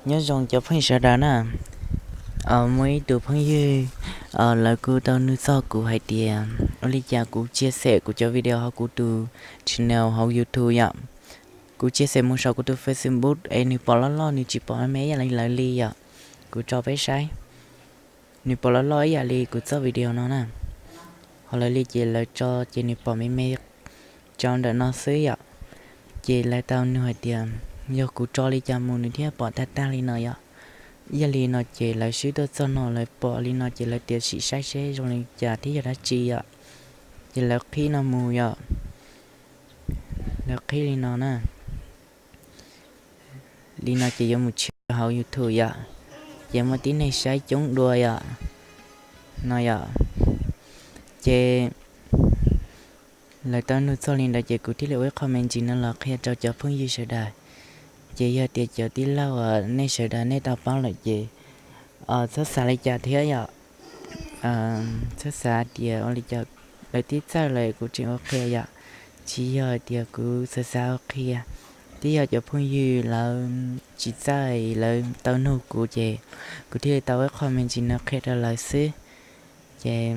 Nyob zoo cov phooj ywg sawv daws na. Muaj ib tug phooj ywg, lawv kuj tau nug txog kuv hais tias ua li cas kuv chia sẻ kuv cov video hauv kuv tus channel hauv YouTube yom. Kuv chia sẻ mus saum kuv tus Facebook es nws pom loj loj, nws tsis pom me me ib yam li lawv li yom. Kuv tso peb saib. Nws pom loj loj ib yam li kuv txoj video no na. Ho lawv li ces lawv tso ces nws pom me me rau ntawm no xwb yom. Ces lawv tau nug hais tias yog kuv tso li cas mus nws thiaj pom tag tag li no yom. Ib yam li no ces lawv swb tuaj txog no lawv pom li no ces lawv tias sim saib seb zoo li cas thiab yog dab tsi yom. Ces lawv qhib no mus yom. Lawv qhib li no na. Li no ces yuav mus tshwm hauv YouTube yom. Ces muaj tib neeg saib coob dua yom. No yom. Ces lawv tau nug txog li ntawd ces kuv thiaj li ua ib qho me ntsis no los qhia rau cov phooj ywg sawv daws. Ces yog tias cov tij laug uas nej sawv daws nej tau paub lawm ces txhob xav li cas thiab yom. Txhob xav tias ua li cas lawv twb txawj lawm kuv tseem ua qhia yom. Tsis yog tias kuv xav xav ua qhia, twb yog cov phooj ywg lawv tsis txawj lawv tau nug kuv ces kuv thiaj li tau ua ib qho me ntsis no qhia rau lawv xwb. Ces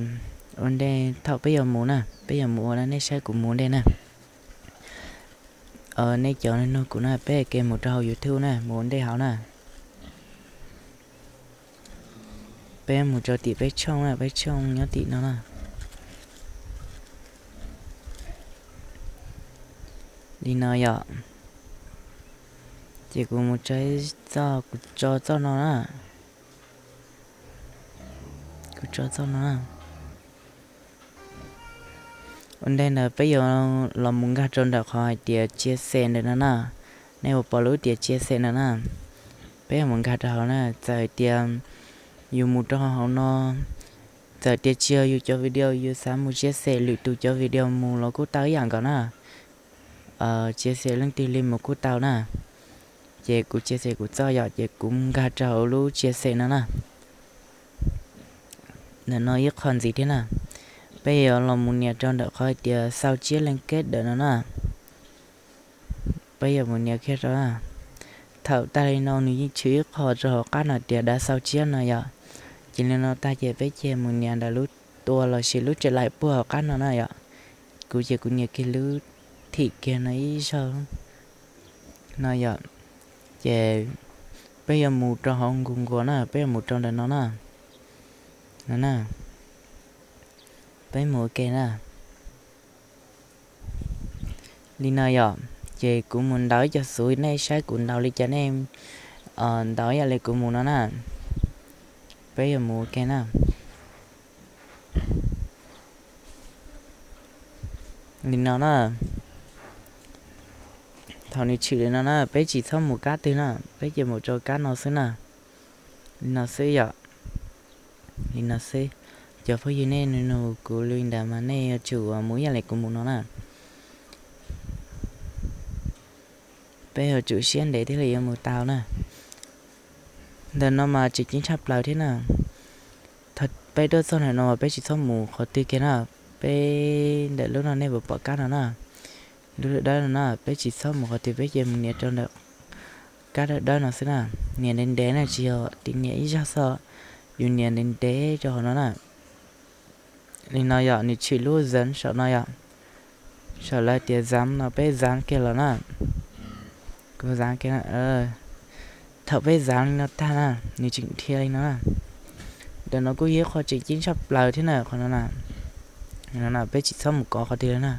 ua ntej thaum peb yuav mus na, peb yuav mus ua nej saib kuv mus ua ntej na. Nej cov nug kuv na peb ke mus rau hauv YouTube na, mus ua ntej hauv na. Peb mus rau tim peb tshooj na, peb tshooj nyob tim no na. Li no yom. Ces kuv mus tso txoj, kuv tso txoj no na. Kuv tso txoj no na. Ua ntej ntawd peb yuav los mus nkag rau ntawm qhov hais tias chia sẻ ntawm no na. Nej puas pom lub tias chia sẻ ntawm na? Peb yuav mus nkag rau hauv na, txawm hais tias yus mus rau hauv no, txawm tias tsis yog yus cov video yus xav mus chia sẻ lwm tus cov video mus los kuj tau ib yam nkaus na. Chia sẻ leej twg li mus kuj tau na. Ces kuv chia sẻ kuv txoj yom, ces kuv nkag rau hauv lub chia sẻ no na. Ntawm no ib qho ntxiv thiab na. Peb yuav los mus nias rau ntawm qhov hais tias sau tsiab leej keb ntawm no na. Peb yuav mus nias kiag rau na. Thaum tag li no nws yeej tshwm ib qho rau hauv qab no tias dav xau tsiab no yom. Ces li no tag ces peb cia mus nias ntawm lub tua los sis lub tsev laim puag hauv qab no na yom. Kuv ces kuv nias kiag lub thim kiag no ib zaug no yom. Ces peb yuav mus rau hauv nkus nkuas na, peb yuav mus rau ntawm no na. No na. Peb mus ua ke na. Li no yom, ces kuv mus ntaus ib co xuv nej saib kuv ntaus li cas nej ntaus ib yam li kuv mus no na. Peb yuav mus ua ke na. Li no na. Thaum nws tshwm li no na peb tsis txhob mus kab twg na, peb cia mus rau kab no xwb na. Li no xwb yom. Li no xwb. Cov phooj ywg nej nug kuv li ntawd mas nej yuav tsum mus ib yam li kuv mus no na. Peb yuav tsum siab ntev thiaj li yuav mus tau na. Ntawm no mas tseem ceeb tshaj plaws thiab na. Thaum peb tuaj txog ntawm no mas peb tsis txhob mus qhov twg kiag na. Peb ntawm lub no nej puas pom kab no na. Lub dawb dawb no na, peb tsis txhob mus qhov twg, peb cia mus nias rau ntawm kab dawb dawb no xwb na. Nias ntev ntev na, tsis yog tias nias ib zaug xwb, yus nias ntev ntev rau hauv no na. Li no yom, nws tshwm lub zav saum no yom. Saum lawv tias zav no peb zav kiag los na. Kuv zav kiag na. Thaum peb zav li no tag na, nws tseem dhia li no na. Ntawm no kuj yog ib qho tseem ceeb tshaj plaws thiab na, qhov no na. Peb tsis txhob mus kov qhov twg li na.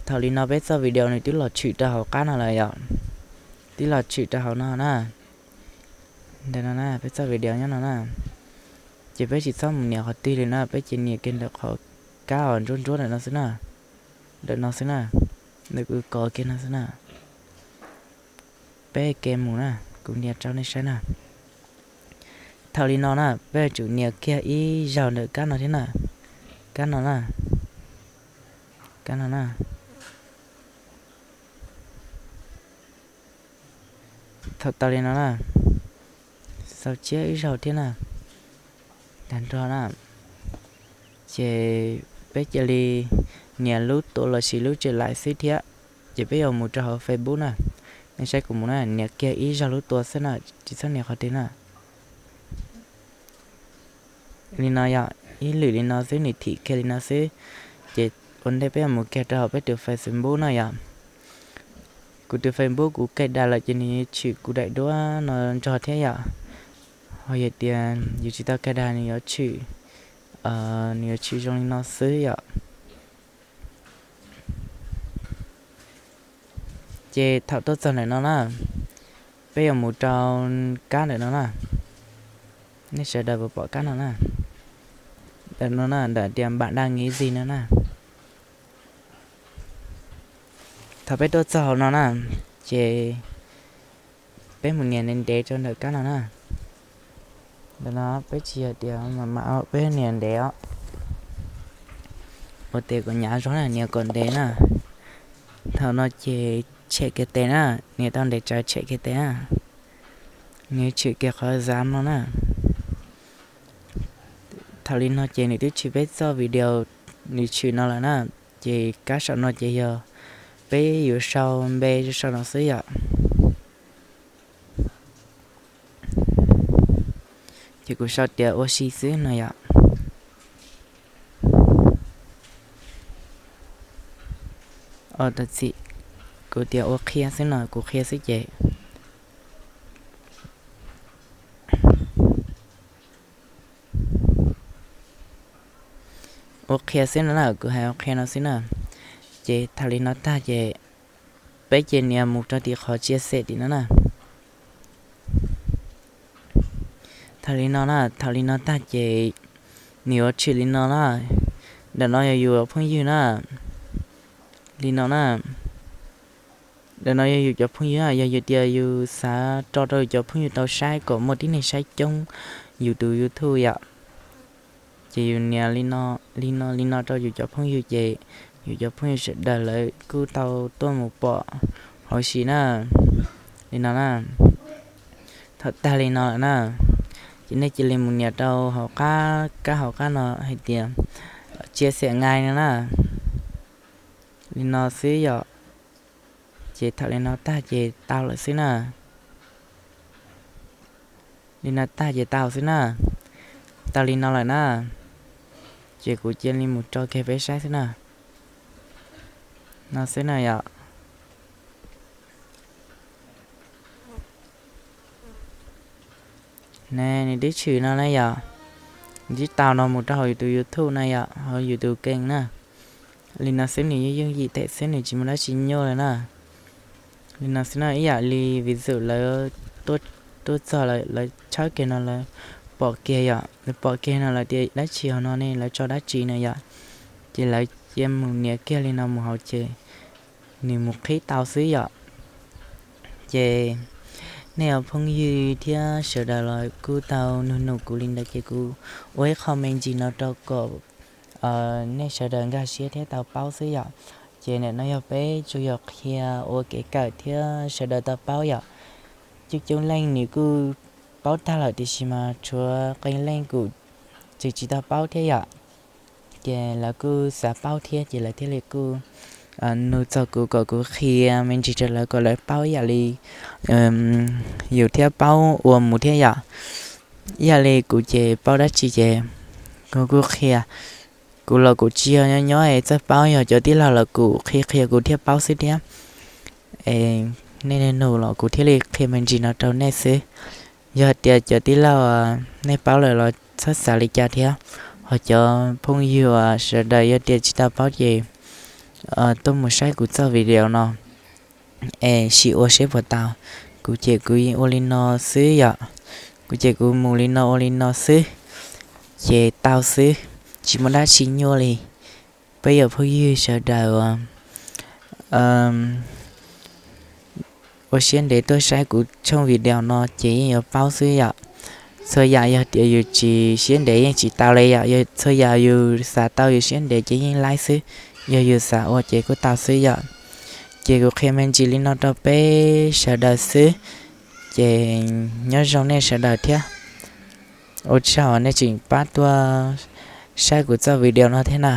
Thaum li no peb txoj video nws twb los tshwm rau hauv qab no lawm yom. Twb los tshwm rau hauv no na. Ntawm no na, peb txoj video nyob no na. Ces peb tsis txhob mus nias qhov twg li na, peb cia nias kiag ntawm qhov kab uas ntsuab ntsuab ntawm no xwb na. Ntawm no xwb na. Ntawm kuv kov kiag no xwb na. Peb ke mus na, kuv nias rau nej saib na. Thaum li no na, peb yuav tsum nias kiag ib zaug ntawm kab no thiab na. Kab no na. Kab no na. Thaum tau li no na, xau tsiab ib zaug thiab na, tag nrho na, ces peb cia li nias lub tua los sis lub tsev laim xwb thiab. Ces peb yuav mus rau hauv Facebook na. Nej saib kuv mus na, nias kiag ib zaug lub tua xwb na, tsis txhob nias qhov twg na. Li no yom, ib lwm li no xwb, nws thim kiag li no xwb. Ces ua ntej peb yuav mus kiag rau hauv peb tus Facebook no yom. Kuv tus Facebook kuv cài đặt lawm ces nws yuav tshwm kuv daim duab no nrog thiab yom. Ho yog tias yus tsis tau cài đặt nws yuav tshwm, nws yuav tshwm zoo li no xwb yom. Ces thaum tuaj txog ntawm no na, peb yuav mus rau kab ntawm no na. Nej sawv daws puas pom kab no na? Ntawm no na, ntawm tias bạn đang nghĩ gì no na. Thaum peb tuaj txog hauv no na, ces peb mus nias ntev ntev rau ntawm kab no na. Ntawm no peb tsis yog tias mam mam, peb nias ntev os. Ua tes kom hnyav zog na, nias kom ntev na. Thaum no ces tshem kiag tes na, nias tau ntev tsawv tshem kiag tes na. Nws tshwm kiag qhov zam no na. Thaum li no ces nws twb tshwm peb txoj video, nws tshwm no lawm na. Ces kab saum no ces yog peb yuav sau npe rau saum no xwb yom. Ces kuv sau tias ua si xwb no yom. Txim, kuv tias ua qhia xwb no, kuv qhia xwb ces ua qhia xwb no na, kuv hais ua qhia no xwb na. Ces thaum li no tag ces peb cia nias mus rau tim qhov chia sẻ tim no na. Thaum li no na, thaum li no tag ces nws yuav tshwm li no na. Ntawm no yog yus phooj ywg na. Li no na. Ntawm no yog yus cov phooj ywg, yog yus tias yus xav tso rau yus cov phooj ywg tau saib kom muaj tib neeg saib coob yus tus YouTube yom. Ces yus nias li no, li no li no rau yus cov phooj ywg ces yus cov phooj ywg sawv daws lawv kuj tau tuaj mus pom huv si na. Li no na. Thaum tag li no lawm na, ces nej cia li mus nias rau hauv qab, kab hauv qab no hais tias chia sẻ ngay no na. Li no xwb yom. Ces thaum li no tag ces tau lawm xwb na. Li no tag ces tau xwb na. Tau li no lawm na. Ces kuv cia li mus tso kiag peb saib xwb na. No xwb na yom. Ne, nws twb tshwm no na yom. Nws twb tau no mus rau hauv yus tus YouTube na yom, hauv yus tus kênh na. Li no xwb nws yeej yooj yim thiab xwb, nws tsis muaj dab tsi nyuaj li na. Li no xwb na, ib yam li vis dụ lawv tuaj txog lawv tshawb kiag no lawv pom kiag yom, lawv pom kiag no lawv tias dab tsi hauv no ne, lawv tso dab tsi na yom. Ces lawv cia mus nias kiag li no mus hauv ces nws mus qhib tau xwb yom. Ces nej ua phooj ywg thiab sawv daws los kuj tau nug nug kuv li ntawd ces kuv ua ib qho me ntsis no rau kom nej sawv daws nkag siab thiab tau paub xwb yom. Ces nim no yog peb tsuas yog qhia ua kev kawm thiab sawv daws tau paub yom. Coob coob leej nws kuj paub tag lawm tiam sis mas tshuav qee leej kuj tseem tsis tau paub thiab yom. Ces lawv kuj xav paub thiab ces lawv thiaj li kuj nug txog kuv kom kuv qhia me ntsis rau lawv kom lawv paub ib yam li yus thiab paub ua mus thiab yom. Ib yam li kuv ces paub dab tsi ces kuv kuj qhia. Kuv los kuv tsis yog nyob nyob es txawj paub, yog cov tij laug los kuj qhia qhia kuv thiaj paub xwb thiab. Es nej nug los kuv thiaj li qhia me ntsis no rau nej xwb. Yog tias cov tij laug nej paub lawm los txhob xav li cas thiab, ho cov phooj ywg sawv daws yog tias tsis tau paub ces tuaj mus saib kuv txoj video no es sim ua seb puas tau. Kuv ces kuv yeej ua li no xwb yom. Kuv ces kuv mus li no ua li no xwb, ces tau xwb, tsis muaj dab tsi nyuaj li. Peb yog phooj ywg sawv daws ua siab ntev tuaj saib kuv tshooj video no ces yeej yuav paub xwb yom. Txhua yam yog tias yus tsis siab ntev yeej tsis tau li yom, txhua yam yus xav tau yus siab ntev ces yeej laib xwb, yog yus xav ua ces kuj tau xwb yom. Ces kuv qhia me ntsis li no rau peb sawv daws xwb, ces nyob zoo nej sawv daws thiab. Ua tsaug nej tseem pab tuaj saib kuv txoj video no thiab na.